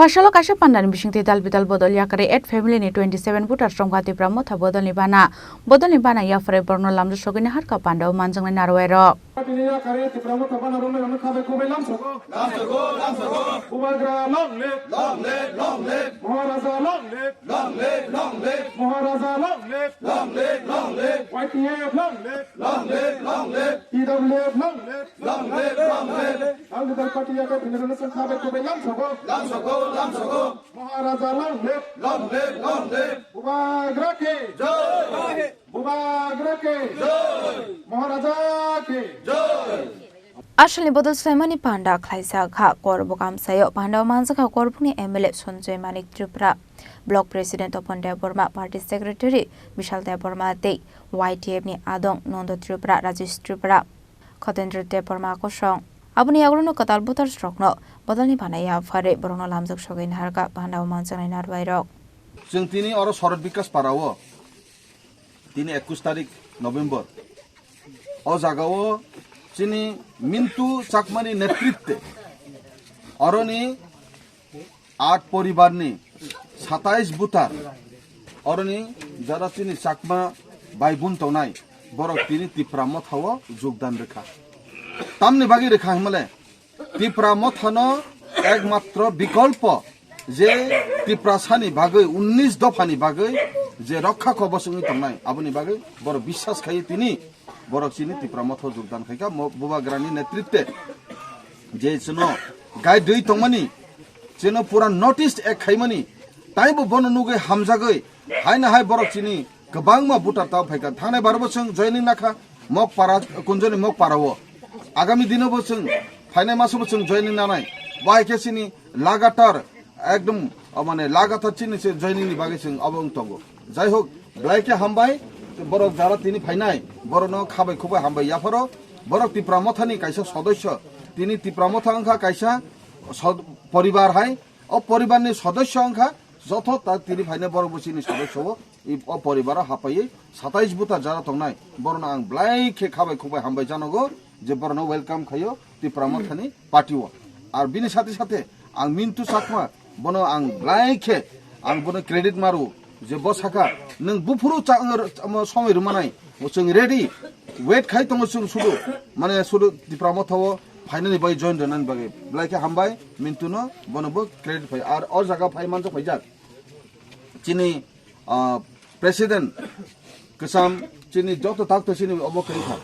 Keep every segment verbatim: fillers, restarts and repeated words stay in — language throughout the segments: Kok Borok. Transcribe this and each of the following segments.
Pasalo kaisa pandani bisingtwi dal bidal bodol yakarwi eight family ni twenty seven voter chomkha Tipra Motha bodolni bana. Bodolni bana yapharwi borokno lamjak sogwini harkha pandao manjaknai narwai rok. Party ni yakarwi Tipra Motha bana romwi romwi khabai kubai lamsogo. Lamsogo, lamsogo. Bubagra long live. Long live, long live. Maharaja long live. Long live, long live. Maharaja long live. Long live, long live. Y T F long live. Long live, long live. T W F long live. Long live, long live. Ang Dal Party yakarwi Tipra Motha khabai kubai lamsogo. Lamsogo, lamsogo. Maharaja long live. Long live, long live. Bubagra ki. Jai. Bubagra ki. Jai. Maharaja ki. Jai. Asalni bodol sulaimani panda khlaijak kha Korbuk amchaio. Panda o manjak kha Korbukni M L A Sanjoy Manik Tripura, Block President Topon Debbarma, Party Secretary Bishal Debbarma tei Y T F ni adong Nondo Tripura, Rajesh Tripura, Khotendra Debbarma kosong. Aboni yagulono kwtal voters rokno bodolni bana yapharwi borokno lamjak sogwi naharkha panda o manjaknai narwai rok. Chwng tini oro Sorot Bikas Para o tini ekush tarik November. O jaga o chini Mintu Chakmani netritwe oroni aat poribarni satais butar oroni jara chini Chakma bai bun tongnai borok tini Tipra Motha o jogdan rwkha. Tamni bagwi rwkha himale Tipra Mothano ekmatro bikolpo je Tiprasani bagwi unnish dophani bagwi je rokha kobos wngwi tongnai, aboni bagwi borok biswas khaio tini borok chini Tipra Motha o jogdan khaikha, mo-, Bubagrani netritwe je chwngno guide rwi tongmani, chwngno pura notice ek khaimani, taibo bono nugwi hamjagwi haino hai borok chini kwbangma voter tao phaikha. Thangnai baro bo chwng joining nakha Mokpara, Kunjoni Mokpara o. Agami dino bo chwng, phainai maso bo chwng joining nanai. Bo hai khe chini lagatar, ekdom, o mane lagatar chini se joining ni bagwi chwng obo wng tongo. Jai hok, belai khe hambai, borok jara tini phainai, borokno khabai khubai hambai yapharo, borok Tipra Mothani kaisa sodosyo, tini Tipra Motha wngkha kaisa sod-, poribar hai, o poribarni sodosyo wngkha, joto ta tini phainai borok bo chini sodosyo o, i, o poribaro hapaiwi satais buta jara tongnai, borokno ang belai khe khabai khubai hambai janogo je borokno welcome khaio Tipra Mothani party o. Ar bini sathe sathe ang Mintu Chakma, bono ang belai khe ang bono credit maru je bo sakha, "Nwng buphuru cha-, omo somoi rwmanai, chwng ready, wait khai tongo chwng sudu, mane sudu Tipra Motha o phainani bagwi, join rwnani bagwi." Belai khe hambai Mintuno, bono bo credit phai. Ar o jaga phai manjak phaijak chini, ah, president kwcham chini joto takto chini obo kwrwi kha.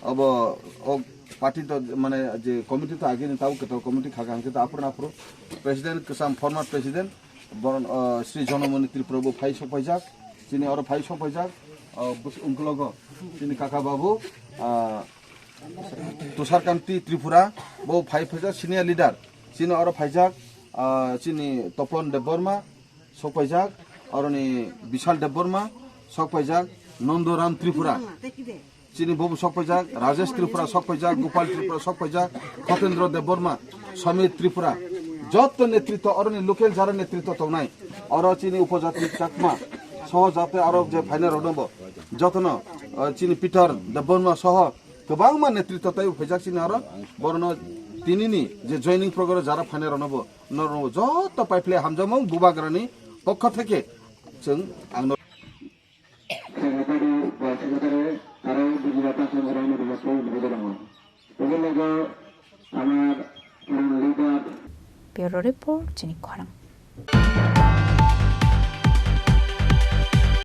Obo o party to mane je committee to agini tabo kwtal committee kha kha hwnkhe to aphuru aphuru president kwcham former president boron, ah, Sri Jonomoni Tripura bo phai sok paijak. Chini oro phai sok paijak. Ah, bus-, ungkologo chini kaka babu, ah, Tushar Kanti Tripura bo phai phaijak senior leader. Chini oro phaijak, ah, chini Topon Debbarma, sok paijak, aroni Bishal Debbarma, sok paijak, Nandoram Tripura. Chini bobo sok paijak, Rajesh Tripura sok paijak, Gopal Tripura sok paijak, Khatendra Debbarma, Samir Tripura. Jotto netritto, aroni local jara netritto tongnai. Oro chini upojati Chakma, soho jate aro je phainai rokno bo. Jotono, eh, chini Peter Debbarma soho kwbangma netritto tai phaijak chini aro. Borokno tinini je joining program jara phainai rokno bo. Norok jotto paiphle hamjakmung bubagrani pokho theke chwng ang no. Secretary, Vice Secretary, aro Gujarat Assam Rani Bhagat ko Bhagat Rama. Bhagat Rama, amar Kiran leader. Bureau Report, chini khorang.